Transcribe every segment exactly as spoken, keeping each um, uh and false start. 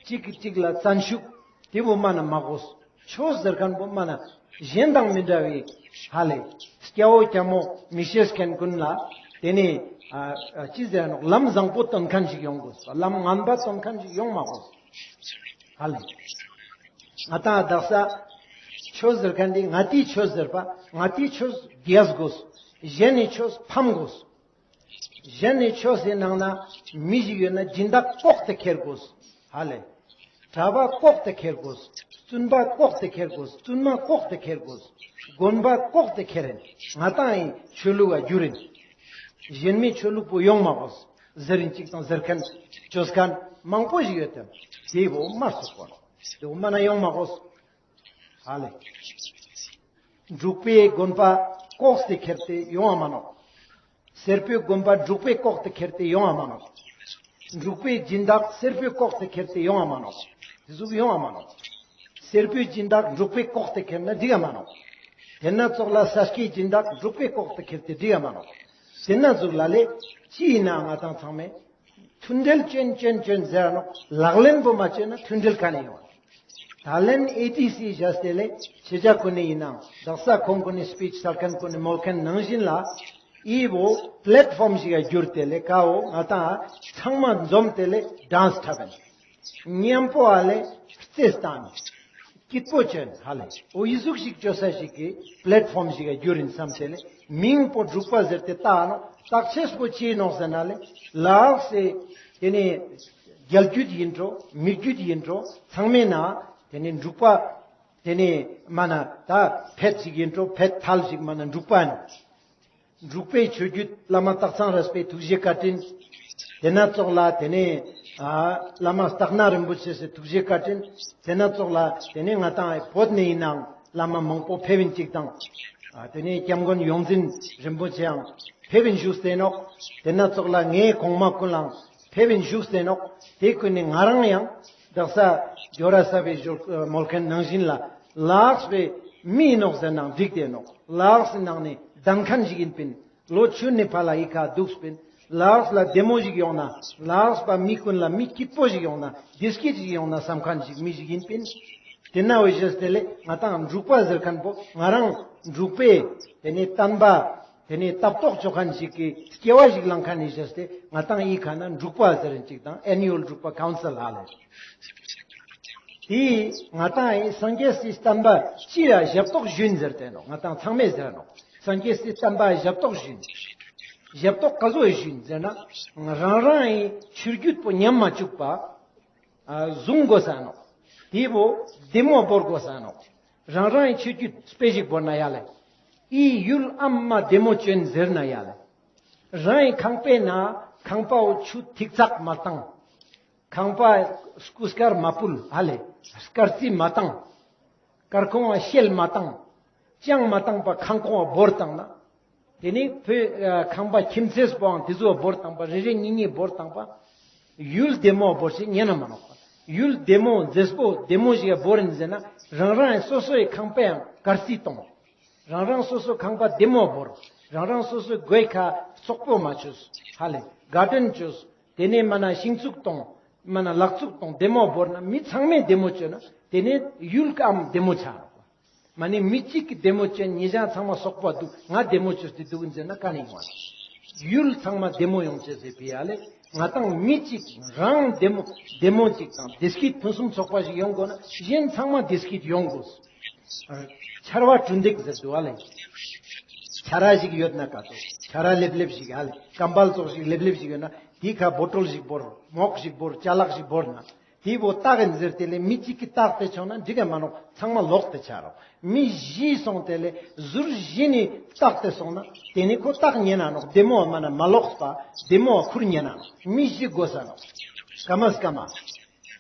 གཅིག་གིས་གཅིག་ལ་བཙན་ཤུགས་དེ་བོ་མ་ན་མ་དགོས། ཆོས་ཟེར་མཁན་བོ་མ་ན་གཞན་དང་མི་འདྲ་བའི་ཧ་ལེ། སྐྱ་བོ་སྐྱ་མོ་མི་ཤེས་མཁན་ཀུན་ལ་དེ་ནི་ཨ་ཨ་ཅི་ཟེར་ནོག་ལམ་བཟང་པོ་སྟོན་མཁན་ཞིག་ཡོང་དགོས། ལམ་ངན་པ་སྟོན་མཁན་ཞིག་ཡོང་མ་དགོས། ཧ་ལེ། ང་ཏང་དག་ས་ཆོས་ཟེར་མཁན་འདི་ང་ཏིའི་ཆོས་ཟེར་པ་ང་ཏིའི་ཆོས་རྒྱས་དགོས། གཞན་ནི་ཆོས་ཕམ་དགོས། གཞན་ནི་ཆོས་སི་ནང་ན་མི་ཞིག་ཡོད་ན་སྦྱིན་བདག་ལྐོག་ཏུ་ཁྱེར་དགོས། ཧ་ལེ། གྲྭ་པ་ལྐོག་ཏུ་ཁྱེར་དགོས། བཙུན་པ་ལྐོག་ཏུ་ཁྱེར་དགོས། བཙུན་མ་ལྐོག་ཏུ་ཁྱེར་དགོས། དགོན་པ་ལྐོག་ཏུ་ཁྱེར་ཨིན། ང་ཏང་ཨིན་ཆོས་ལུགས་ལ་འགྱུར་ཨིན། གཞན་མི་ཆོས་ལུགས་པོ་ཡོང་མ་དགོས། ཟེར་ཨིན་ཅིག་དང་ཟེར་མཁན་ཅོ་མཁན་མང་པོ་ཞིག་ཡོད་དེ། དེ་བོ་མ་སོག་པ་དེ་བོ་མ་ན་ཡོང་མ་དགོས། ཧ་ལེ། འབྲུག་པའི་དགོན་པ་ལྐོག་ཏུ་ཁྱེར་ཏེ་ཡོང་བ་མ་ནོག་སེར་པོའི་དགོན་པ་འབྲུག་པའི་ལྐོག་ཏུ་ཁྱེར་ཏེ་ཡོང་བ་མ་ནོག་འབྲུག་པའི་སྦྱིན་བདག་སེར་པོའི་ལྐོག་ཏུ་ཁྱེར་ཏེ་ཡོང་བ་མ་ནོག་དེ་ཟུག་ཡོང་བ་མ་ནོག་སེར་པོའི་སྦྱིན་བདག་འབྲུག་པའི་ལྐོག་ཏུ་ཁྱེར་ན་འགྲིག་ག་མ་ནོག་དེ་ན་ཙོགས་ལ་ས་སྐྱའི་སྦྱིན་བདག་འབྲུག་པའི་ལྐོག་ཏུ་ཁྱེར་ཏེ་འགྲིག་ག་མ་ནོག་དེ་ན་ཟུག་ལ་ལེ་ཅི་ཨིན་ན་ང་ཏང་ཚང་མས་མཐུན་སྒྲིལ་ཅོན་ཅོན་ཅོན་ཟེར་ནོག་ལག་ལེན་པོ་མ་ཅོས་ན་མཐུན་སྒྲིལ་ག་ནས་ཡོང་། ད་ལན་ཨེ་ཊི་སི་བཞག་སྟེ་ལེ་ཤེས་བྱ་ཀུན་ནས་ཡིན་ནང་དག་ས་ཁོང་ཀུན་ནས་སྤིཆ་སལ་མཁན་ཀུན་ནས་མོལ་མཁན་ནང་བཞིན་ལ་ཨི་བོ་པླེཊ་ཕོམ་ཞིག་ག་གྱུར་ཏེ་ལེ་ཀ་བོ་ང་ཏང་ཚང་མ་འཛོམས་ཏེ་ལེ་ཌན་སི་འཁྲབ་ཨིན། མཉམ་པོ་ཨ་ལེ་རྩེས་བཏང་། སྐྱིད་པོ་ཅོན་ཧ་ལེ། འོ་ཨི་ཟུག་ཞིག་ཅོ་ས་ཞིག་གི་པླེཊ་ཕོམ་ཞིག་ག་གྱུར་ཨིན་བསམ་སྟེ་ལེ་མིང་པོ་འབྲུག་པ་ཟེར་ཏེ་བཏགས་ནོག་བཏགས་ཅེས་པོ་ཅི་ནོག་ཟེར་ན་ལེ་ལགས་སེ་དེ་ནི་རྒྱལ་རྒྱུད་ཡིན་འགྲོ་མི་རྒྱུད་ཡིན་འགྲོ་ཚང་མའི་ནང་དེ་ནི་འབྲུག་པ་དེ་ནི་མ་ན་ད་ཕེད་ཅིག་ཡིན་འགྲོ་ཕེད་ཐལ་ཞིག་མ་ན་འབྲུག་པ་ཨིན། འབྲུག་པའི་ཆོས་བརྒྱུད་བླ་མ་སྟག་ཚང་རས་པའི་ཐུགས་རྗེ་བཀའ་དྲིན། དེ་ན་ཙོགས་ལ་དེ་ནས་ཨ་བླ་མ་སྟག་སྣ་རིན་པོ་ཆེ་སི་ཐུགས་རྗེ་བཀའ་དྲིན། དེ་ན་ཙོགས་ལ་དེ་ནས་ང་ཏང་བོད་ནས་ཡིན་ནའང་བླ་མ་མང་པོ་ཕེབས་ཨིན་ཅིག་དང་། ཨ་དེ་ནས་སྐྱབས་མགོན་ཡོངས་འཛིན་རིན་པོ་ཆེའང་ཕེབས་ཨིན་བཞུགས་ཏེ་ནོག་དེ་ན་ཙོགས་ལ་ངའི་གོང་མ་ཀུན་ལའང་ཕེབས་ཨིན་བཞུགས་ཏེ་ནོག་དེ་ཀུན་ནས་ང་རང་ཡང་དག་ས་ཇོ་ར་ས་བའི་ཞོར་མོལ་མཁན་ནང་བཞིན་ལ་ལགས་པའི་མི་ནོག་ཟེར་ནའང་འགྲིག་སྟེ་ནོག་ལགས་སི་ནང་ནས་གདན་མཁན་ཞིག་ཡིན་པིན། ལོ་བཅུ་ནས་ཕར་ལ་ཨི་ཁ་འདུག་སྤིན། ལགས་ལ་བདེ་མོ་ཞིག་ཡོང་ན་ལགས་པ་མི་ཀུན་ལ་མི་སྐྱིད་པོ་ཞིག་ཡོང་ན་བདེ་སྐྱིད་ཞིག་ཡོང་ན་བསམ་མཁན་ཞིག་མི་ཞིག་ཡིན་པིན། དེ་ན་འོ་ཞེས་དེ་ལས་ང་ཏང་འབྲུག་པ་ཟེར་མཁན་པོ་ང་རང་འབྲུག་པའི་དེ་ནས་བསྟན་པ་དེ་ནས་ལྟ་རྟོག་ཅོ་མཁན་ཞིག་གི་སྐྱེ་བ་ཞིག་བླངས་མཁན་ནི་ཞེས་ཏེ་ང་ཏང་ཨི་ཁ་ན་འབྲུག་པ་ཟེར་ཅིག་དང་ཨེ་ནུ་ཨལ་འབྲུག་པ་ཀའུན་སིལ་ཧ་ལེ། དེ་ང་ཏང་ཨི་སངས་རྒྱས་སི་བསྟན་པ་སྤྱི་ལ་ཞབས་ཏོག་ཞུ་ཨིན་ཟེར་ཏེ་ནོག་ང་ཏང་ཚང་མས་ཟེར་ནོག་སངས་རྒྱས་སི་བསྟན་པ་ཞབས་ཏོག་ཞུ་ཨིན། ཞབས་ཏོག་ག་ཟུག་ཞུ་ཨིན་ཟེར་ན་རང་རང་ཨི་ཆོས་བརྒྱུད་པོ་ཉམས་མ་བཅུག་པ་ཨ་བཟུང་དགོས་ས་ནོག་དེ་བོ་བདེ་མོ་བོར་དགོས་ས་ནོག་རང་རང་ཨི་ཆོས་བརྒྱུད་དཔེ་ཞིག་བོར་ན་ཡ་ལེ། ཨི་ཡུལ་ཨམ་མ་བདེ་མོ་ཅོན་ཟེར་ན་ཡ་ལེ། རང་ཨི་ཁང་པའི་ནང་ཁང་པའོ་ཆུ་ཐིག་ཚག་མ་བཏང་། ཁང་པ་སྐུ་སྐར་མ་ཕུལ་ཧ་ལེ། སྐར་རྩི་མ་བཏང་། སྐར་ཁུང་བ་ཤེལ་མ་བཏང་། ཅང་མ་བཏང་པ་ཁང་ཁུང་བ་བོར་བཏང་ན། དེ་ནི་བོད་ཨ་ཁང་པ་ཁྱིམ་མཚེས་པོའང་དེ་ཚོ་བོར་བཏང་པ་རེ་རེ་གཉིས་གཉིས་བོར་བཏང་པ། ཡུལ་བདེ་མོ་བོར་ཞིག་ཉན་ན་མ་ནོག་པ། ཡུལ་བདེ་མོ་མཛེས་པོ་བདེ་མོ་ཞིག་བོར་ཨིན་ཟེར་ན་རང་རང་སོ་སོའི་ཁང་པའང་སྐར་རྩི་གཏོང་། རང་རང་སོ་སོ་ཁང་པ་བདེ་མོ་བོར། རང་རང་སོ་སོའི་སྒོའི་ཁ་བཙོག་པོ་མ་ཅོས། ཧ་ལེ་གར་ཌེན་ཅོས། དེ་ནས་མ་ན་ཤིང་ཚུགས་གཏོང་། མ་ན་ལག་ཚུགས་གཏོང་བདེ་མོ་བོར་ན་མི་ཚང་མས་བདེ་མོ་ཅོས་ན་དེ་ནས་ཡུལ་ཀའམ་བདེ་མོ་ཆ་ནོག་པ། མ་ནི་མི་གཅིག་གི་བདེ་མོ་ཅོས་ཉེ་ཞ་ཚང་མ་སོག་པོ་འདུག་ང་བདེ་མོ་ཅོས་ཏེ་འདུག་ཨིན་ཟེར་ན་ག་ནས་ཡོང་བ། ཡུལ་ཚང་མ་བདེ་མོ་ཡོང་ཅེས་ཟེར་བི་ཡ་ལེ། ང་ཏང་མི་གཅིག་རང་བདེ་མོ་བདེ་མོ་གཅིག་དང་བདེ་སྐྱིད་ཕུན་སུམ་ཚོགས་པ་ཞིག་ཡོང་དགོས་ན་གཞན་ཚང་མ་བདེ་སྐྱིད་ཡོང་དགོས། ཆར་བ་གྲུ་འདེགས་ཟེར་འདུག་ཨ་ལེ། ཆ་ར་ཞིག་ཡོད་ན་ཀ་ཏོ། ཆ་ར་ལེབ་ལེབ་ཞིག་ཨ་ལེ། ཀམ་པལ་ཙོགས་ཞིག་ལེབ་ལེབ་ཞིག་ཡོད་ན་དེའི་ཁ་བོ་ཊོལ་ཞིག་བོར། མོག་ཞིག་བོར། ཅ་ལག་ཞིག་བོར་ན། དེ་བོ་བཏགས་ཨིན་ཟེར་ཏེ་ལེ་མི་གཅིག་གི་བཏགས་ཏེ་ཆོག་ན་འགྲིག་ག་མ་ནོག་ཚང་མ་ལོག་སྟེ་ཆ་རོག་མི་བཞི་སོང་སྟེ་ལེ་ཟུར་བཞི་ནི་བཏགས་ཏེ་སོང་ན་དེ་ནི་ཁོ་བཏགས་ཉན་ན་ནོག་བདེ་མོ་བ་མ་ན་མ་ལོག་པ་བདེ་མོ་བ་ཁུར་ཉན་ན་ནོག་མི་བཞི་དགོས་ས་ནོག་སྐར་མ་སྐར་མ།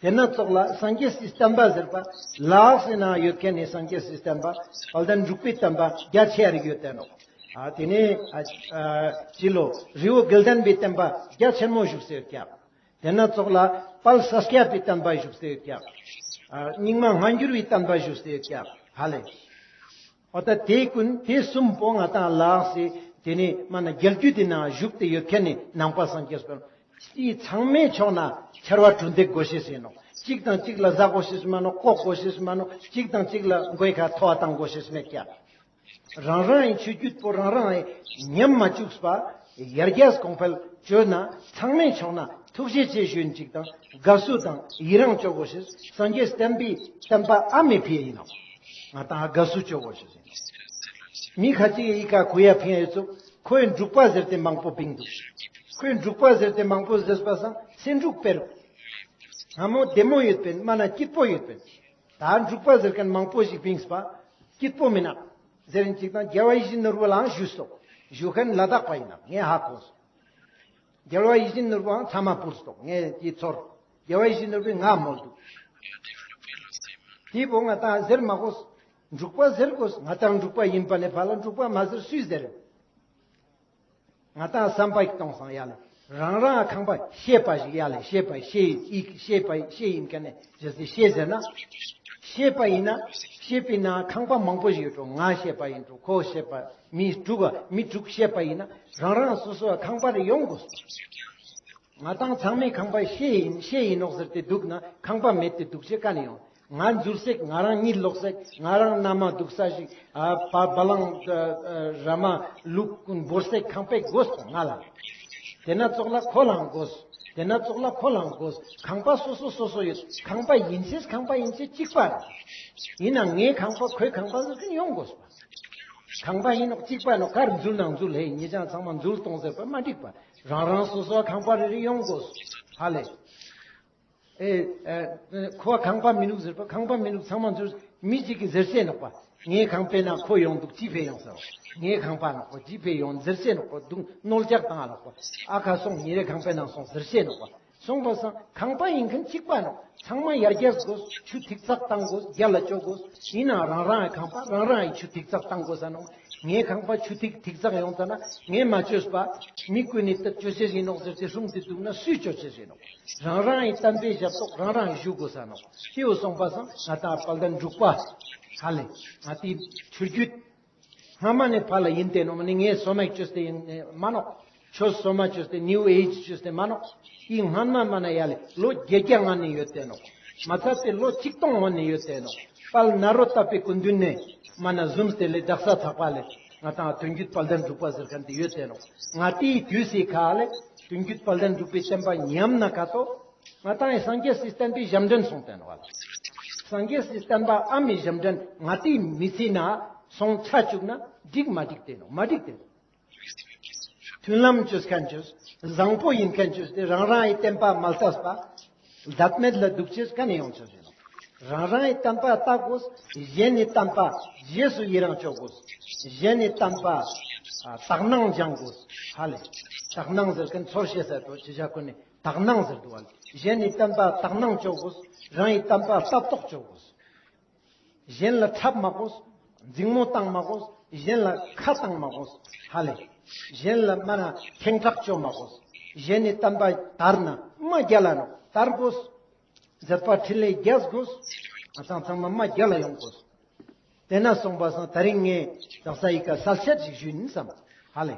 དེ་ན་ཙོགས་ལ་སངས་རྒྱས་སི་བསྟན་པ་ཟེར་པ་ལགས་སི་ནང་ཡོད་མཁན་ནི་སངས་རྒྱས་སི་བསྟན་པ་དཔལ་ལྡན་འབྲུག་པའི་བསྟན་པ་རྒྱ་ཆེ་ཡ་རིག་ཡོད་དེ་ནོག་ཨ་དེ་ནས་ཨ་ཨ་ཅི་ལོ་རི་བོ་དགེ་ལྡན་པའི་བསྟན་པ་རྒྱ་ཆེན་མོ་བཞུགས་སེ་ཡོད་ཀྱག་དེ་ན་ཙོགས་ལ་དཔལ་ས་སྐྱ་པའི་བསྟན་པ་བཞུགས་སེ་ཡོད་ཀྱག་ཨ་རྙིང་མ་སྔ་འགྱུར་བའི་བསྟན་པ་བཞུགས་སེ་ཡོད་ཀྱག་ཧ་ལེ། འོ་ད་དེ་ཀུན་དེ་གསུམ་པོ་ང་ཏང་ལགས་སེ་དེ་ནས་མ་ན་རྒྱལ་རྒྱུད་དེ་ན་བཞུགས་ཏེ་ཡོད་མཁན་ནི་ནང་པ་སངས་རྒྱས་པ་དེ་ཚང་མའི་ཕྱོགས་ན་ཆར་བ་གྲུ་འདེགས་དགོས་ཤེས་ཟེར་ནོག་གཅིག་དང་གཅིག་ལ་ཟ་གོ་ཤེས་མ་ནོག། ལྐོག་གོ་ཤེས་མ་ནོག། གཅིག་དང་གཅིག་ལ་མགོའི་ཁ་ཐོ་བ་བཏང་གོ་ཤེས་མེད་ཀྱག། རང་རང་གི་ཆོས་བརྒྱུད་པོ་རང་རང་གི་ཉམས་མ་བཅུག་པ་ཡར་རྒྱས་གོང་འཕེལ་བཅོས་ན་ཚང་མས་ཆོག་ན་ཐུགས་རྗེ་ཆེ་ཞུ་ཡིན། གཅིག་དང་དགའ་བསུ་དང་ཡི་རང་བཅོ་གོ་ཤེས། སངས་རྒྱས་བསྟན་པའི་བསྟན་པ་ཨ་མེ་ཕི་ཡིན་ནོག། ང་དང་དགའ་བསུ་བཅོ་གོ་ཤེས་ཡིན་ནོག། མི་ཁ་ཅིག་ཡི་ཀ་གུ་ཡ་ཕིང་ཡ་ཡོད་ཚུག། ཁོའི་འབྲུག་པ་ཟེར་ཏེ་མང་པོ་བིང་འདུག། ཁོའི་འབྲུག་པ་ཟེར་ཏེ་མང་པོ་ཟེར་པ་སང་སེ་འབྲུག་པེ་རུག། སྔ་མོ་བདེ་མོ་ཡོད་པིན། མ་ན་སྐྱིད་པོ་ཡོད་པིན། ད་འབྲུག་པ་ཟེར་མཁན་མང་པོ་ཞིག་བིངས་པ་སྐྱིད་པོ་མི་ནག་ཟེར་ཡིན། གཅིག་དང་རྒྱལ་བ་ཡིད་བཞིན་ནོར་བུ་ལའང་ཞུས་སོག། ཞུ་མཁན་ལ་དྭགས་པ་ཡིན་ནག། ངས་ཧ་གོ་སོང་། རྒྱལ་བ་ཡིད་བཞིན་ནོར་བུའང་ཚང་མ་ཕུལ་སོག། ངས་དེ་ཚོར། རྒྱལ་བ་ཡིད་བཞིན་ནོར་བུའི་ང་མོལ་འདུག། དེ་བོ་ང་དང་ཟེར་མ་གོས། འབྲུག་པ་ཟེར་གོས། ང་དང་འབྲུག་པ་ཡིན་པ་ནས་ཕར་ལ་འབྲུག་པ་མ་ཟེར་སུས་ཟེར། ང་དང་བསམ་པ་ཞིག་གཏོང་སང་ཡ་ལེ། རང་རང་ཁང་པ་ཤེས་པ་ཞིག་ཡ་ལེ། ཤེས་པ་ཤེས་ཡིན། ཤེས་པ་ཤེས་ཡིན་མཁན་ནས་ཇི་སྲིད་ཤེས་ཟེར་ན། ཤེས་པ་ཡིན་ན་ཤེས་པའི་ནང་ཁང་པ་མང་པོ་ཞིག་ཡོད་འགྲོ། ང་ཤེས་པ་ཡིན་འགྲོ། ཁོ་ཤེས་པ། མི་དྲུག་ག་མི་དྲུག་ཤེས་པ་ཡིན་ན་རང་རང་སོ་སོ་ཁང་པ་རེ་ཡོང་དགོས། ང་དང་ཚང་མའི་ཁང་པ་ཤེས་ཡིན་ཤེས་ཡིན་ནོག་ཟེར་ཏེ་འདུག་ན་ཁང་པ་མེད་དེ་འདུག་ཅེས་ག་ནས་ཡོང་། ང་འཛུལ་སེག། ང་རང་གཉིད་ལོག་སེག། ང་རང་མནའ་མ་འདུག་ས་ཞིག། ཨ་བ་བ་ལང་ཨ་ཨ་ར་མ་ལུག་ཀུན་བོར་སེག། ཁང་པའི་དགོས་སོང་ང་ལ། དེ་ན་ཙོག་ལ་ཁོ་ལའང་དགོས། དེ་ན་ཙོག་ལ་ཁོ་ལའང་དགོས། ཁང་པ་སོ་སོ་སོ་སོ་ཡོད། ཁང་པ་ཡིན་ཅེས་ཁང་པ་ཡིན་ཅེས་གཅིག་པ་རེད། ཡིན་ན་ངའི་ཁང་པ་ཁོའི་ཁང་པ་ཟེར་མཁན་ཡོང་དགོས་པ། ཁང་པ་ཡིན་ནོག་གཅིག་པ་ནོག། གར་འཛུལ་ནང་འཛུལ་ཧེ་ཉེ་ཅང་ཚང་མ་འཛུལ་གཏོང་ཟེར་པ་མ་འགྲིག་པ། རང་རང་སོ་སོ་ཁང་པ་རེ་རེ་ཡོང་དགོས། ཧ་ལེ། ཨེ་ཨེ་ཁོ་ཁང་པ་མི་ནུག་ཟེར་པ། ཁང་པ་མི་ནུག། ཚང་མ་འཛུལ། མི་གཅིག་གིས་ཟེར་ཤེས་ནོག་པ། ངའི་ཁང་པའི་ནང་ཁོ་ཡོང་འདུག། ཅི་ཕེ་ཡོང་ཟེར་བ། ངའི་ཁང་པ་ནོག་པ། ཅི་ཕེ་ཡོང་ཟེར་ཤེས་ནོག་པ། འདུག་རྣོལ་རྒྱག་བཏང་ང་ནོག་པ། ཨ་ཁ་སོང་། ཉེ་རེ་ཁང་པའི་ནང་སོང་ཟེར་ཤེས་ནོག་པ། སོང་པ་སང་ཁང་པ་ཡིན་མཁན་གཅིག་པ་ནོག། ཚང་མ་ཡར་རྒྱས་དགོས། ཆུ་ཐིག་ཚགས་བཏང་དགོས། རྒྱ་ལ་བཅོ་དགོས། ཡིན་ནའང་རང་རང་གི་ཁང་པ་རང་རང་གི་ཆུ་ཐིག་ཚགས་བཏང་དགོས་ས་ནོག། ངའི་ཁང་པ་ཆུ་ཐིག་ཐིག་ཚགས་ཡོང་ཙ་ན་ངས་མ་བཅོས་པ་མི་ཀུན་ནི་ད་བཅོ་ཤེས་ཡིན་ནོག་ཟེར་ཏེ་སྲུང་སྟེ་འདུག་ན་སུས་བཅོ་ཤེས་ཡིན་ནོག། རང་རང་གི་བསྟན་པའི་ཞབས་ཏོག་རང་རང་གི་ཞུ་དགོས་ས་ནོག། དེ་བོ་སོང་པ་སང་ང་དང་དཔལ་ལྡན་འབྲུག་པ་ཧ་ལེ། ང་དེ་ཆོས་བརྒྱུད་སྔ་མ་ནས་ཕར་ལ་ཡིན་ཏེ་ནོག། མ་ནི་ངས་སོ་མ་བཅོས་ཏེ་ཡིན་མ་ནོག། ཆོས་སོ་མ་བཅོས་ཏེ་ནིའུ་ཨེཇ་བཅོས་ཏེ་མ་ནོག། ཨི་སྔན་མ་མ་ན་ཡ་ལེ་ལོ་བརྒྱད་བརྒྱ་སྔན་ནས་ཡོད་ཏེ་ནོག། མ་ཚད་དེ་ལོ་ཆིག་སྟོང་སྔོན་ནས་ཡོད་ཏེ་ནོག། དཔལ་ནཱ་རོ་ཏ་པའི་སྐུ་མདུན་ནས་མ་ན་བཟུམས་ཏེ་ལེ་དག་ས་ཚག་པ་ལེ་ང་དང་དོན་བརྒྱུད་དཔལ་ལྡན་འབྲུག་པ་ཟེར་མཁན་དེ་ཡོད་ཏེ་ནོག། ང་དེའི་དུས་སི་ཁ་ལེ་དོན་བརྒྱུད་དཔལ་ལྡན་འབྲུག་པའི་བསྟན་པ་ཉམས་ན་ཀ་ཏོ། ང་དང་ཡི་སངས་རྒྱས་སི་བསྟན་པའི་ཞབས་འདྲེན་སོང་ཏེ་ནོག་པ། སངས་རྒྱས་སི་བསྟན་པ་ཨ་མའི་ཞབས་འདྲེན་ང་དེའི་མི་ཚེའི་ནང་སོང་ཆ་བཅུག་ན་འགྲིག་མ་འགྲིག་ཏེ་ནོག། མ་འགྲིག་ཏེ་ནོག། མཐུན་ལམ་བཅོས་མཁན་བཅོས། བཟང་པོ་ཡིན་མཁན་བཅོས་ཏེ་རང་རང་གི་བསྟན་པ་མ་ལྟས་པ། བདག་མེད་ལ་འདུག་ཅེས་ག་ནས་ཡོང་ཆོག་ཟེར་ནོག། རང་རང་གི་བསྟན་པ་ལྟ་དགོས། གཞན་ནི་བསྟན་པ་རྗེས་སུ་ཡི་རང་བཅོ་དགོས། གཞན་ནི་བསྟན་པ་ཨ་དག་སྣང་སྦྱང་དགོས། ཧ་ལེ། དག་སྣང་ཟེར་མཁན་ཚོར་ཤེས་ཟེར་དོ་ཅི་བྱ་ཀུན་ནས་དག་སྣང་ཟེར་འདུག་པ། གཞན་ནི་བསྟན་པ་དག་སྣང་བཅོ་དགོས། རང་གི་བསྟན་པ་ལྟ་རྟོག་བཅོ་དགོས། གཞན་ལ་འཁྲབ་མ་དགོས། འཛིང་མོ་བཏང་མ་དགོས། གཞན་ལ་ཁ་བཏང་མ་དགོས། ཧ་ལེ། གཞན་ལ་མ་ན་ཁེངས་དྲེགས་བཅོ་མ་དགོས། གཞན་ནི་བསྟན་པ་དར་ན་མ་རྒྱལ་ལ་ནོག། དར་དགོས། མཛད་པ་འཕྲིན་ལས་རྒྱས་དགོས། ང་ཚང་ཚང་མ་མ་རྒྱལ་ལ་ཡོང་དགོས། དེ་ན་སོང་པ་སང་ད་རིང་ངས་དག་ས་ཡི་ཀ་གསལ་བཤད་ཅིག་ཞུས་ཡིན་བསམ། ཧ་ལེ།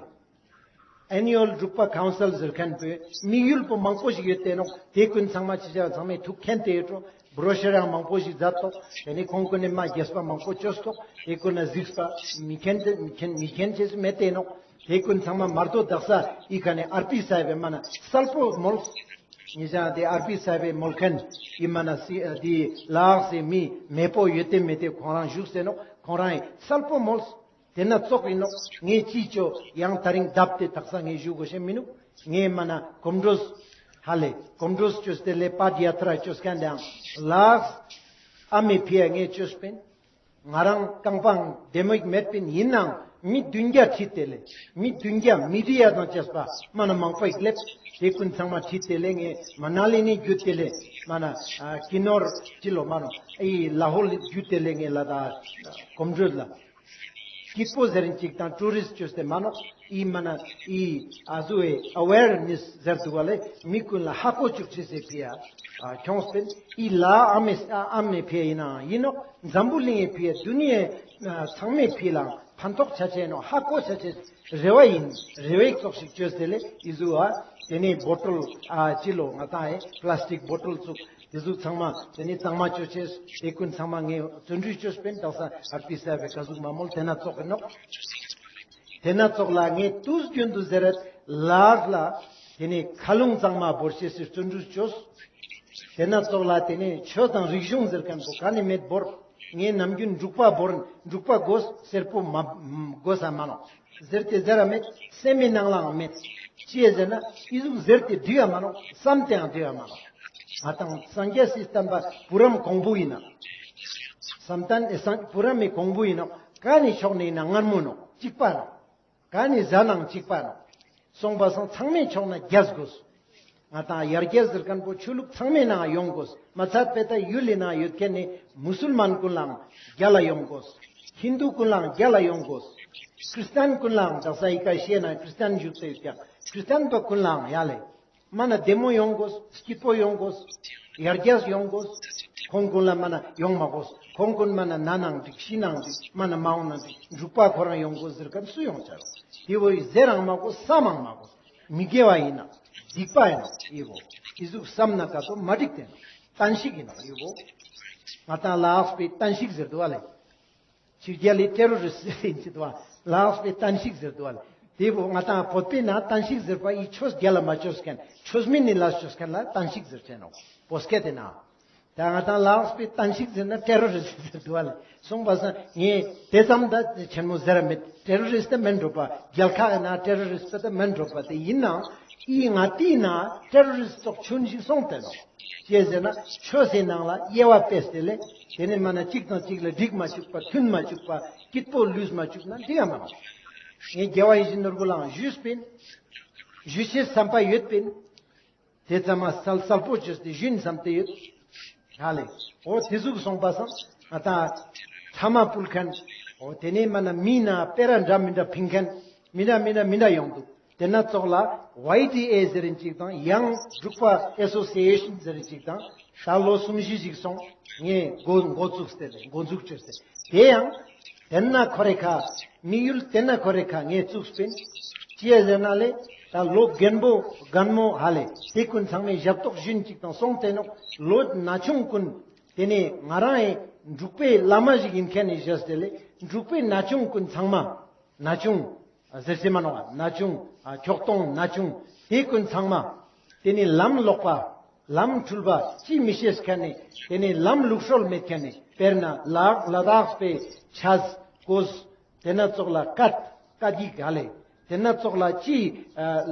ཨེ་ནུ་ཨལ་འབྲུག་པ་ཀའུན་སིལ་ཟེར་མཁན་པོའི་དམིགས་ཡུལ་པོ་མང་པོ་ཞིག་ཡོད་དེ་ནོག། དེ་ཀུན་ཚང་མ་ཅི་བྱ་ཚང་མས་ཐུགས་མཁྱེན་ཏེ་ཡོད་འགྲོ། བྲོ་ཤར་ཡང་མང་པོ་ཞིག་མཛད་ཐོག། དེ་ནི་ཁོང་ཀུན་ནས་མ་རྒྱས་པ་མང་པོ་བཅོས་ཐོག། དེ་ཀུན་ན་གཟིགས་པ་མི་མཁྱེན་ཏེ་མི་མཁྱེན་མི་མཁྱེན་ཅེས་མེད་དེ་ནོག། དེ་ཀུན་ཚང་མ་མར་དོ་དག་ས་ཡི་ཀ་ནས་ཨར་པི་སའི་བའི་མ་ན་གསལ་པོ་མོལ། ཉེ་ཞ་དེ་ཨར་པི་སའི་བའི་མོལ་མཁན་ཡི་མ་ན་སི་དེ་ལ་དྭགས་སི་མི་མེས་པོ་ཡོད་དེ་མེད་དེ་ཁོང་རང་བཞུགས་སེ་ནོག། ཁོང་རང་ཡི་གསལ་པོ་མོལ། དེ་ན་ཙོགས་ཡིན་ནོག། ངས་ཅི་ཅོ་ཡང་ད་རིང་བརྡབ་སྟེ་དག་ས་ངས་ཞུ་དགོས་ཤེས་མི་ནུག། ངས་མ་ན་གོམ་བགྲོད་ཧ་ལེ་གོམ་བགྲོད་བཅོས་ཏེ་ལེ་པད་ཡ་ཏྲ་བཅོས་མཁན་དེའང་ལ་དྭགས་ཨ་མའི་ཕི་ཡ་ངས་བཅོས་པིན། ང་རང་རྐང་པའང་བདེ་མོ་ཞིག་མེད་པིན། ཡིན་ནའང་མི་བདུན་བརྒྱ་ཁྲིད་དེ་ལེ་མི་བདུན་བརྒྱ་མི་རི་ཡ་དང་བཅས་པ་མ་ན་མང་པོ་ཞིག་སླེབས། དེ་ཀུན་ཚང་མ་ཁྲིད་དེ་ལེ་ངས་མ་ན་ལི་ནས་བརྒྱུད་དེ་ལེ་མ་ན་ཨ་ཀི་ནོར་ཅི་ལོ་མ་ནོ་ཨི་ལ་ཧོལ་བརྒྱུད་དེ་ལེ་ངས་ལ་དྭགས་གོམ་བགྲོད་ལ། སྐྱིད་པོ་ཟེར་རིན་ཅིག་དང་ཊུ་རིསྟ་བཅོས་ཏེ་མ་ནོག། ཨི་མ་ན་ཨི་ཨ་ཟུ་ཨེ་ཨ་ཝེར་ནེས་ཟེར་འདུག་པ་ལེ་མི་ཀུན་ལ་ཧ་གོ་བཅུག་ཅེས་སི་ཕི་ཡ་ཨ་ཁྱོངས་ཏེ་ཨི་ལ་ཨ་མེ་ཨ་མེ་ཕི་ཡ་ཡིན་ནའང་ཡིན་ནོག། འཛམ་བུ་གླིང་ངི་ཕི་ཡ་དུ་ནི་ཚང་མའི་ཕི་ལའང་ཕན་ཐོགས་ཆ་ཆེ་ནོག། ཧ་གོ་ཆ་ཆེ་རེ་བ་ཡིན། རེ་བའི་ཙོགས་ཤིག་བཅོས་ཏེ་ལེ་ཨི་ཟུ་ཨ་དེ་ནས་བོ་ཊལ་ཨ་ཅི་ལོ་ང་དང་ཨེ་པ་ལ་སི་ཊིག་བོ་ཊལ་ཚུགས། དེ་ཟུག་ཚང་མ་དེ་ནི་གཙང་མ་ཅོ་ཅེས་དེ་ཀུན་ཚང་མ་ངས་བརྩོན་འགྲུས་ཅོས་པིན། དག་ས་ཨར་པི་སའི་ཀ་ཟུག་མ་མོལ་དེ་ན་ཙོགས་ཨིན་ནོག། དེ་ན་ཙོགས་ལ་ངས་དུས་རྒྱུན་དུ་ཟེར་རད་ལགས་ལ་དེ་ནི་མཁའ་རླུང་གཙང་མ་བོར་ཅེས་སི་བརྩོན་འགྲུས་ཅོས། དེ་ན་ཙོགས་ལ་དེ་ནི་ཆོས་དང་རིག་གཞུང་ཟེར་མཁན་པོ་ག་ནི་མེད་བོར། ངས་ནམ་རྒྱུན་འབྲུག་པ་བོར། འབྲུག་པ་དགོས་སེར་པོ་མ་དགོས་ས་མ་ནོག་ཟེར་ཏེ་ཟེར་ར་མེད། སེམས་མི་ནང་ལའང་མེད། ཅི་ཟེར་ན་ཨི་ཟུག་ཟེར་ཏེ་འགྲིག་ཡ་མ་ནོག། བསམ་སྟེའང་འགྲིག་ཡ་མ་ནོག། ང་དང་སངས་རྒྱས་སི་བསྟན་པ་བུ་རམ་གོང་བུ་ཨིན་ན། བསམ་གཏན་ཨེ་སངས་བུ་རམ་མི་གོང་བུ་ཨིན་ནོག། ག་ནི་ཕྱོགས་ནས་ཨིན་ན་མངར་མོ་ནོག། གཅིག་པ་ནོག། ག་ནི་ཟ་ནའང་གཅིག་པ་ནོག། སོང་པ་སང་ཚང་མའི་ཕྱོགས་ནས་རྒྱལ་དགོས། ང་དང་ཡར་རྒྱས་ཟེར་མཁན་པོ་ཆོས་ལུགས་ཚང་མའི་ནང་ཡོང་དགོས། མ་ཚད་པའི་ད་ཡུལ་ལི་ནང་ཡོད་མཁན་ནི་མུ་སུལ་མན་ཀུན་ལའང་རྒྱལ་ལ་ཡོང་དགོས། ཧིན་དུ་ཀུན་ལའང་རྒྱལ་ལ་ཡོང་དགོས། ཁྲིས་ཏན་ཀུན་ལའང་དག་ས་ཨི་ཀ་ཤེས་ན་ཁྲིས་ཏན་བཞུགས་ཏེ་ཡོད་ཀྱང་ཁྲིས་ཏན་པ་ཀུན་ལའང་ཡ་ལེ། མ་ན་བདེ་མོ་ཡོང་དགོས། སྐྱིད་པོ་ཡོང་དགོས། ཡར་རྒྱས་ཡོང་དགོས། ཁོང་ཀུན་ལ་མ་ན་ཡོང་མ་དགོས། ཁོང་ཀུན་མ་ན་ན་ནའང་འགྲིག་ཤི་ནའང་འགྲིག་མ་ན་མ་འོང་ནའང་འགྲིག་འབྲུག་པ་ཁོ་རང་ཡོང་དགོས་ཟེར་མཁན་སུ་ཡོང་ཆ་རོག། དེ་བོ་ཡི་ཟེར་རང་མ་དགོས། བསམ་མང་མ་དགོས། མི་དགེ་བ་ཡིན་ན། སྡིག་པ་ཡིན་ན་ཨི་བོ། ཨི་ཟུག་བསམ་ན་ཀ་ཏོ་མ་འགྲིག་སྟེ་ན། བསྟན་བཤིག་ཡིན་ན་ཨི་བོ། ང་དང་ལ་དྭགས་པའི་བསྟན་བཤིག་ཟེར་འདུག་བ་ལེ། ཕྱི་རྒྱལ་ལི་ཊེ་རོ་རིསྚ་ཟེར་ཡིན་ཅི་འདུག་བ། ལ་དྭགས་པའི་བསྟན་བཤིག་ཟེར་འདུག་བ་ལེ། དེ་བོ་ང་དང་བོད་པའི་ནང་བསྟན་བཤིག་ཟེར་པ་ཨི་ཆོས་རྒྱལ་ལ་མ་ཆོས་མཁན་ཆོས་མིན་ནི་ལ་ཆོས་མཁན་ལ་བསྟན་བཤིག་ཟེར་ཆེ་ནོག། བོད་སྐད་དེ་ན། ད་ང་དང་ལ་དྭགས་པའི་བསྟན་བཤིག་ཟེར་ན་ཊེ་རོ་རིསྚ་ཟེར་འདུག་བ་ལེ། སོང་པ་སང་ངས་དེ་ཙམ་ད་ཆེན་མོ་ཟེར་ར་མེད། ཊེ་རོ་རིསྚ་ད་མེན་འགྲོ་པ། རྒྱལ་ཁག་གི་ནང་ཊེ་རོ་རིསྚ་ད་མེན་འགྲོ་པ། དེ་ཡིན་ནའང་ཨི་ང་ཏིའི་ནང་ཊེ་རོ་རིསྚ་ཙོགས་ཆུན་ཞིག་སོང་སྟེ་ནོག། ཅི་ཟེར་ན་ཆོས་སི་ནང་ལ་དབྱེ་བ་ཕེས་ཏེ་ལེ། དེ་ནི་མ་ན་གཅིག་དང་གཅིག་ལ་འགྲིག་མ་བཅུག་པ། མཐུན་མ་བཅུག་པ། སྐྱིད་པོ་ལུས་མ་བཅུག་ན་འགྲིག་ཡ་མ་ནོག། ངས་རྒྱལ་བ་ཡིད་བཞིན་ནོར་བུ་ལའང་ཞུས་པིན། ཞུ་ཅེས་བསམ་པ་ཡོད་པིན། དེ་ཙམ་མ་གསལ་གསལ་པོ་བཅོས་ཏེ་ཞུན་བསམ་སྟེ་ཡོད། ཧ་ལེ། འོ་དེ་ཟུག་སོང་པ་སང་ང་དང་ཐ་མ་ཕུལ་མཁན། འོ་དེ་ནས་མ་ན་མི་ན་དཔེ་ར་འདྲ་མི་འདྲ་ཕིང་མཁན། མི་འདྲ་མི་འདྲ་མི་འདྲ་ཡོང་འདུག། དེ་ན་ཙོགས་ལ་ཝའི་ཌི་ཨེ་ཟེར་རིན་ཅིག་དང་ཡང་འབྲུག་པ་ཨེ་སོ་སི་ཨེ་ཤན་ཟེར་རིན་ཅིག་དང་ད་ལོ་གསུམ་བཞི་ཞིག་སོང་ངས་འགོ་འགོ་བཙུགས་ཏེ་འགོ་འཛུགས་བཅོས་ཏེ། དེ་ཡང་དེ་ན་ཁོ་རེ་ཁ་དམིགས་ཡུལ་དེ་ན་ཁོ་རེ་ཁ་ངས་བཙུགས་པིན། ཅི་ཡ་ཟེར་ན་ལེ། ད་ལོ་རྒན་པོ་རྒན་མོ་ཧ་ལེ་དེ་ཀུན་ཚང་མས་ཞབས་ཏོག་ཞུན་ཅིག་དང་སོང་སྟེ་ནོག། ལོ་ན་ཆུང་ཀུན་དེ་ནས་ང་རང་ཡི་འབྲུག་པའི་བླ་མ་ཞིག་ཡིན་མཁན་ནི་བཞེས་ཏེ་ལེ། འབྲུག་པའི་ན་ཆུང་ཀུན་ཚང་མ་ན་ཆུང་ཟེར་ཅེས་མ་ནོག། ན་ཆུང་ཁྱོག་སྟོང་ན་ཆུང་དེ་ཀུན་ཚང་མ་དེ་ནས་ལམ་ལོག་པ། ལམ་འཁྲུལ་པ་ཅི་མི་ཤེས་མཁན་ནི། དེ་ནས་ལམ་ལུགས་སྲོལ་མེད་མཁན་ནི། དཔེར་ན་ལ་ལ་དྭགས་པའི་ཆས་གོས། དེ་ན་ཙོགས་ལ་སྐད་སྐད་ཡིག་ག་ལེ། དེ་ན་ཙོགས་ལ་ཅི་ཨ་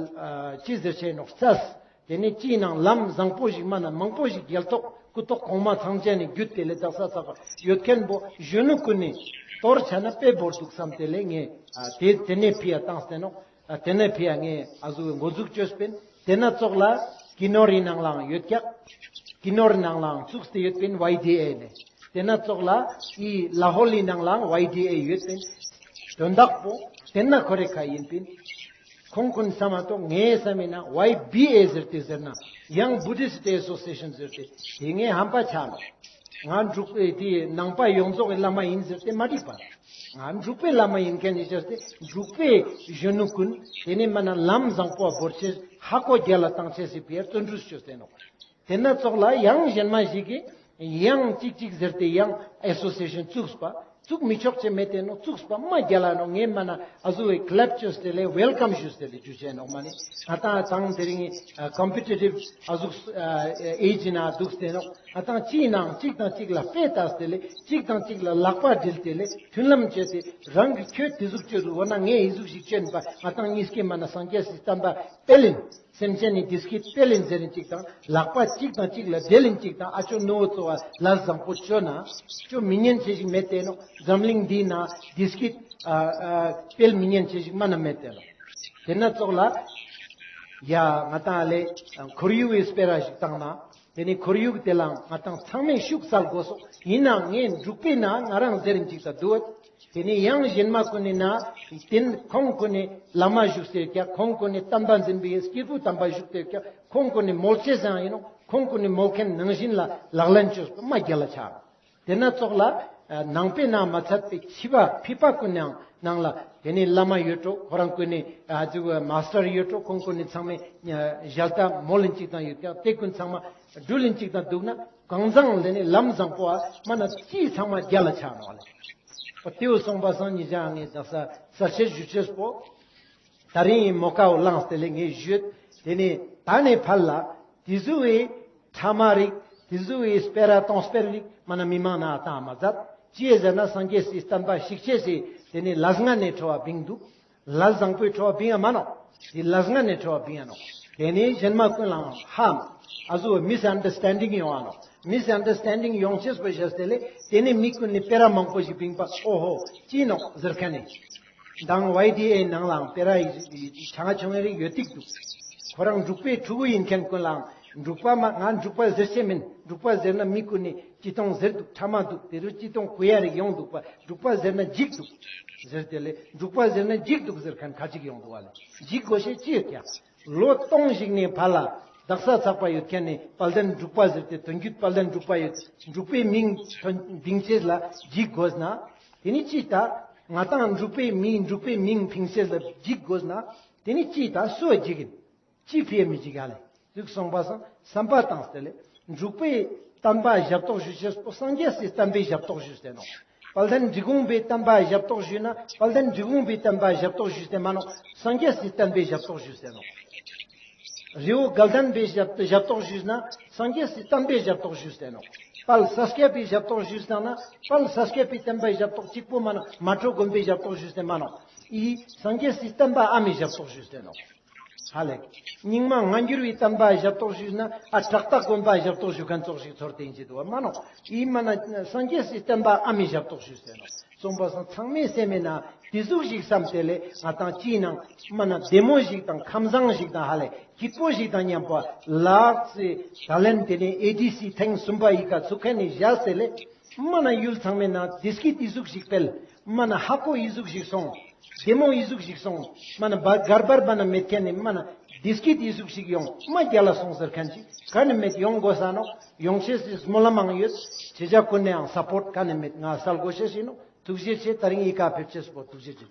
ཨ་ཅི་ཟེར་ཆེ་ནོག་རྩྭས། དེ་ནས་ཅིའི་ནང་ལམ་བཟང་པོ་ཞིག་མ་ན་མང་པོ་ཞིག་རྒྱལ་ཐོག་སྐུ་ཐོག་གོང་མ་ཚང་ཅན་ནི་རྒྱུད་དེ་ལེ་དག་ས་ཚགས་པ་ཡོད་མཁན་པོ་གཞོན་ནུ་ཀུན་ནི་གཏོར་ཆ་ན་དཔེ་བོར་འདུག་བསམ་སྟེ་ལེ་ངས་ཨ་དེ་དེ་ནས་ཕི་ཡ་བཏང་སྟེ་ནོག། ཨ་དེ་ནས་ཕི་ཡ་ངས་ཨ་ཟུག་འགོ་འཛུགས་བཅོས་པིན། དེ་ན་ཙོགས་ལ་ཀི་ནོར་རི་ནང་ལའང་ཡོད་ཀྱག། ཀི་ནོར་རི་ནང་ལའང་བཙུགས་ཏེ་ཡོད་པིན་ཝའི་ཌི་ཨེ་ནས། དེ་ན་ཙོགས་ལ་ཨི་ལ་ཧོལ་ལི་ནང་ལའང་ཝའི་ཌི་ཨེ་ཡོད་པིན། དོན་དག་པོ་དེ་ན་ཁོ་རེ་ཁ་ཡིན་པིན། ཁོང་ཀུན་བསམ་མ་ཏོ་ངས་བསམ་མིན་ན་ཝའི་བི་ཨེ་ཟེར་ཏེ་ཟེར་ན་ཡང་བུ་དིསྟ་ཨེ་སོ་སི་ཨེ་ཤན་ཟེར་ཏེ་དེ་ངས་ཧམ་པ་ཆགས་ནོག། ང་འབྲུག་པའི་དེ་ནང་པ་ཡོངས་རྫོགས་ཀྱི་བླ་མ་ཡིན་ཟེར་ཏེ་མ་འགྲིག་པ། ང་འབྲུག་པའི་བླ་མ་ཡིན་མཁན་ནི་ཟེར་ཏེ་འབྲུག་པའི་གཞོན་ནུ་ཀུན་དེ་ནས་མ་ན་ལམ་བཟང་པོ་བོར་ཆེས་ཧ་གོ་རྒྱལ་ལ་བཏང་ཆེས་སི་ཕི་ཡ་བརྩོན་འགྲུས་བཅོས་ཏེ་ནོག། དེ་ན་ཙོགས་ལ་ཡང་གཞན་མ་ཞིག་གིས་ཡང་ཅིག་ཅིག་ཟེར་ཏེ་ཡང་ཨེ་སོ་སི་ཨེ་ཤན་བཙུགས་པ་བཙུགས་མི་ཆོག་ཅེས་མེད་དེ་ནོག། བཙུགས་པ་མ་རྒྱལ་ལ་ནོག། ངས་མ་ན་ཨ་ཟུག་གི་ཀླེབ་བཅོས་ཏེ་ལེ་ཝེལ་ཀམ་ཞུས་ཏེ་ལེ་ཇུ་ཆེ་ནོག་མ་ནི། ང་དང་དང་དེ་རིང་ཨ་ཀམ་པི་ཊི་ཊིབ་ཨ་ཟུག་ཨ་ཨེ་ཇི་ན་འདུག་སྟེ་ནོག། ང་དང་ཅིའི་ནང་གཅིག་དང་གཅིག་ལ་དཔེ་ལྟས་ཏེ་ལེ་གཅིག་དང་གཅིག་ལ་ལག་པ་སྦྲེལ་ཏེ་ལེ་མཐུན་ལམ་བཅོས་ཏེ་རང་གི་ཁྱོད་དེ་ཟུག་བཅོས་འདུག། འོ་ན་ངས་ཨི་ཟུག་ཞིག་བཅོས་ཡིན་པ། ང་དང་གཉིས་ཀའི་མ་ན་སངས་རྒྱས་སི་བསྟན་པ་སྤེལ་ཡིན། སེམས་ཅན་ནི་བདེ་སྐྱིད་སྤེལ་ཡིན་ཟེར་ཡིན་ཅིག་དང་ལག་པ་གཅིག་དང་གཅིག་ལ་སྦྲེལ་ཡིན་ཅིག་དང་ཨ་ཅོ་ནོ་ཙོ་བ་ལ་བཟང་པོ་བཅོས་ན་ཅོ་མི་ཉན་ཆེ་ཞིག་མེད་དེ་ནོག། འཛམ་གླིང་འདིའི་ནང་བདེ་སྐྱིད་ཨ་ཨ་སྤེལ་མི་ཉན་ཆེ་ཞིག་མ་ན་མེད་དེ་ནོག། དེ་ན་ཙོགས་ལ་ཡ་ང་དང་ལེ་ཁོར་ཡུག་གི་སྤེ་ར་ཞིག་བཏང་ན། དེ་ནི་ཁོར་ཡུག་དེ་ལའང་ང་དང་ཚང་མས་ཤུགས་སལ་དགོས་སོག། ཡིན་ནའང་ངས་འབྲུག་པའི་ནང་ང་རང་ཟེར་རིན་ཅིག་ད་འདུག། དེ་ནི་ཡང་གཞན་མ་ཀུན་ནི་ན་དེ་ཁོང་ཀུན་ནི་བླ་མ་བཞུགས་ཟེར་ཀྱག། ཁོང་ཀུན་ནི་དམ་པ་འཛིན་པའི་སྐྱེས་བུ་དམ་པ་བཞུགས་ཟེར་ཀྱག། ཁོང་ཀུན་ནི་མོལ་ཆེ་ཟང་ཡིན་ནོག། ཁོང་ཀུན་ནི་མོལ་མཁན་ནང་བཞིན་ལ་ལག་ལེན་བཅོས་མ་རྒྱལ་ལ་ཆགས། དེ་ན་ཙོགས་ལ་ནང་པའི་ནང་མ་ཚད་པའི་ཕྱི་པ་ཕི་པ་ཀུན་ནའང་ནང་ལ་དེ་ནི་བླ་མ་ཡོད་འགྲོ། ཁོ་རང་ཀུན་ནི་ཨ་ཙི་མ་སྟར་ཡོད་འགྲོ། ཁོང་ཀུན་ནི་ཚང་མས་ཨ་ཞལ་ཏ་མོལ་ལིན་ཅིག་དང་ཡོད་ཀྱག། དེ་ཀུན་ཚང་མ་ སྦྲུལ་ལིན་ཅིག་དང་འདུག་ན་གང་ཟང་ལེ་ནི་ལམ་བཟང་པོ་ཨ་མ་ན་ཅི་ཚང་མ་རྒྱལ་ལ་ཆ་ནོག་ལེ། པ་ཏེའུ་སོང་པ་སང་ཉི་ཅག་ངས་དག་ས་ས་ཆེ་ཞུ་ཆེས་པོ། ད་རིང་ངི་མོ་ཀའོ་ལངས་ཏེ་ལེ་ངས་ཞུས། ཏེ་ནེ་ད་ནེ་ཕར་ལ་ཏེ་ཟུག་གི་ཕྲ་མ་རིགས་ཏེ་ཟུག་གི་སྤེ་ར་སྟོང་སྤེ་ར་རིགས་མ་ན་མི་མང་ན་ཨ་ཏང་མ་ཛད། ཅི་ཟེར་ན་སངས་རྒྱས་སི་བསྟན་པ་ཞིག་ཅེས་སི་ཏེ་ནེ་ལས་ངན་ནེ་ཁྲོ་བ་བིང་འདུག། ལས་བཟང་པོའི་ཁྲོ་བ་བིང་ཡ་མ་ནོག། ཏེ་ལས་ངན་ནེ་ཁྲོ་བ་བིང་ཡ་ནོག། ཏེ་ནེ་ཞན་མ་ཀུན་ལའང་ཧ་ཨ་ཟུག་མིས་ཨན་ཌར་སི་ཊན་ཌིང་ཡོང་ང་ནོག། མིས་ཨན་ཌར་སི་ཊན་ཌིང་ཡོང་ཅེས་པོ་ཞེས་ཏེ་ལེ་ཏེ་ནེ་མི་ཀུན་ནི་སྤེ་ར་མང་པོ་ཞིག་བིང་པ་ཨོ་ཧོ་ཅི་ནོག་ཟེར་ཁན་ནི། དང་ཝའི་ཌི་ཨེ་ནང་ལའང་སྤེ་ར་ཡི་ཆང་ཆུང་ངེ་རིགས་ཡོད་ཏིག་འདུག། ཁོ་རང་འབྲུག་པའི་ཕྲུ་གུ་ཡིན་ཁན་ཀུན་ལའང་འབྲུག་པ་མ་ང་འབྲུག་པ་ཟེར་ཤེས་མིན། འབྲུག་པ་ཟེར་ན་མི་ཀུན་ནི་ཅི་ཏོང་ཟེར་འདུག། ཕྲ་མ་འདུག། ཏེ་རུ་ཅི་ཏོང་གུ་ཡ་རིགས་ཡོང་འདུག་པ། འབྲུག་པ་ཟེར་ན་འཇིགས་འདུག་ཟེར་ཏེ་ལེ་འབྲུག་པ་ཟེར་ན་འཇིགས་འདུག་ཟེར་ཁན་ཁ་ཅིག་ཡོང་འདུག་བ་ལེ། འཇིགས་དགོས་ཤེས་ཅི་ཡོད་ཀྱང་། ལོ་སྟོང་ཞིག་ནེ་ཕར་ལ་དག་ས་ཚག་པ་ཡོད་ཁན་ནི་དཔལ་ལྡན་འབྲུག་པ་ཟེར་ཏེ་དོན་བརྒྱུད་དཔལ་ལྡན་འབྲུག་པ་ཡོད། འབྲུག་པའི་མིང་ཐོན་བིང་ཅེས་ལ་འཇིགས་དགོས་ན། ཏེ་ནེ་ཅི་ད་ང་ཏང་འབྲུག་པའི་མིང་འབྲུག་པའི་མིང་ཕིང་ཅེས་ལ་འཇིགས་དགོས་ན། ཏེ་ནེ་ཅི་ད་སུ་འཇིགས་ཡིན། ཅི་ཕི་ཡ་མི་འཇིགས་ཡ་ལེ། ཟུག་སོང་པ་སང་བསམ་པ་བཏང་སྟེ་ལེ། འབྲུག་པའི་བསྟན་པ་ཞབས་ཏོག་ཞུ་ཅེས་པོ་སངས་རྒྱས་སི་བསྟན་པའི་ཞབས་ཏོག་ཞུས་ཏེ་ནོག། དཔལ་ལྡན་འབྲི་གུང་པའི་བསྟན་པ་ཞབས་ཏོག་ཞུས་ན་དཔལ་ལྡན་འབྲི་གུང་པའི་བསྟན་པ་ཞབས་ཏོག་ཞུས་ཏེ་མ་ནོག། སངས་རྒྱས་སི་བསྟན་པའི་ཞབས་ཏོག་ཞུས་ཏེ་ནོག། རི་བོ་དགའ་ལྡན་པའི་ཞབས་ཞབས་ཏོག་ཞུས་ན་སངས་རྒྱས་སི་བསྟན་པའི་ཞབས་ཏོག་ཞུས་ཏེ་ནོག། དཔལ་ས་སྐྱ་པའི་ཞབས་ཏོག་ཞུས་ན་དཔལ་ས་སྐྱ་པའི་བསྟན་པའི་ཞབས་ཏོག་གཅིག་པོ་མ་ན་མ་ཏྲོ་དགོན་པའི་ཞབས་ཏོག་ཞུས་ཏེ་མ་ནོག། ཨི་སངས་རྒྱས་སི་བསྟན་པ་ཨ་མའི་ཞབས་ཏོག་ཞུས་ཏེ་ནོག། ཧ་ལེ། རྙིང་མ་སྔ་འགྱུར་བའི་བསྟན་པ་ཞབས་ཏོག་ཞུས་ན་ཨ་བྲག་རྟ་དགོན་པ་ཞབས་ཏོག་ཞུ་ཁན་ཙོགས་ཤིག་ཚོར་ཏེ་ཡིན་ཅི་འདུག་བ་མ་ནོག། ཨི་མ་ན་སངས་རྒྱས་སི་བསྟན་པ་ཨ་མའི་ཞབས་ཏོག་ཞུས་ཏེ་ནོག། སོང་པ་སང་ཚང་མའི་སེམས་མེད་ན་ཏེ་ཟུག་ཞིག་བསམ་སྟེ་ལེ་ང་ཏང་ཅིའི་ནང་མ་ན་བདེ་མོ་ཞིག་དང་ཁམས་བཟང་ཞིག་དང་ཧ་ལེ་སྐྱིད་པོ་ཞིག་དང་མཉམ་པོ་ལགས་སི་ད་ལན་ཏེ་ནེ་ཨེ་ཌི་སི་ཐེངས་གསུམ་པ་ཡི་ཀ་ཚུགས་ཁན་ནི་ཞལ་སེ་ལེ། མ་ན་ཡུལ་ཚང་མའི་ནང་བདེ་སྐྱིད་ཨི་ཟུག་ཞིག་སྤེལ། མ་ན་ཧ་གོ་ཨི་ཟུག་ཞིག་སོང་། བདེ་མོ་ཨི་ཟུག་ཞིག་སོང་། མ་ན་བ་གར་བར་མ་ན་མེད་ཁན་ནི་མ་ན་བདེ་སྐྱིད་ཨི་ཟུག་ཞིག་ཡོང་མ་རྒྱལ་ལ་སོང་ཟེར་ཁན་ཅིག་ག་ནེ་མེད་ཡོང་དགོས་ས་ནོག། ཡོང་ཅེས་སི་སྨོན་ལམ་མང་ཡོད། ཅེ་ཅག་ཀུན་ནེའང་སཔོརྚ་ག་ནེ་མེད་ང་སལ་དགོས་ཤེས་ཤིག་ནོག། ཐུགས་རྗེ་ཆེ། ད་རིང་ཡི་ཀ་ཕེབས་ཅེས་པོ་ཐུགས་རྗེ་ཆེ།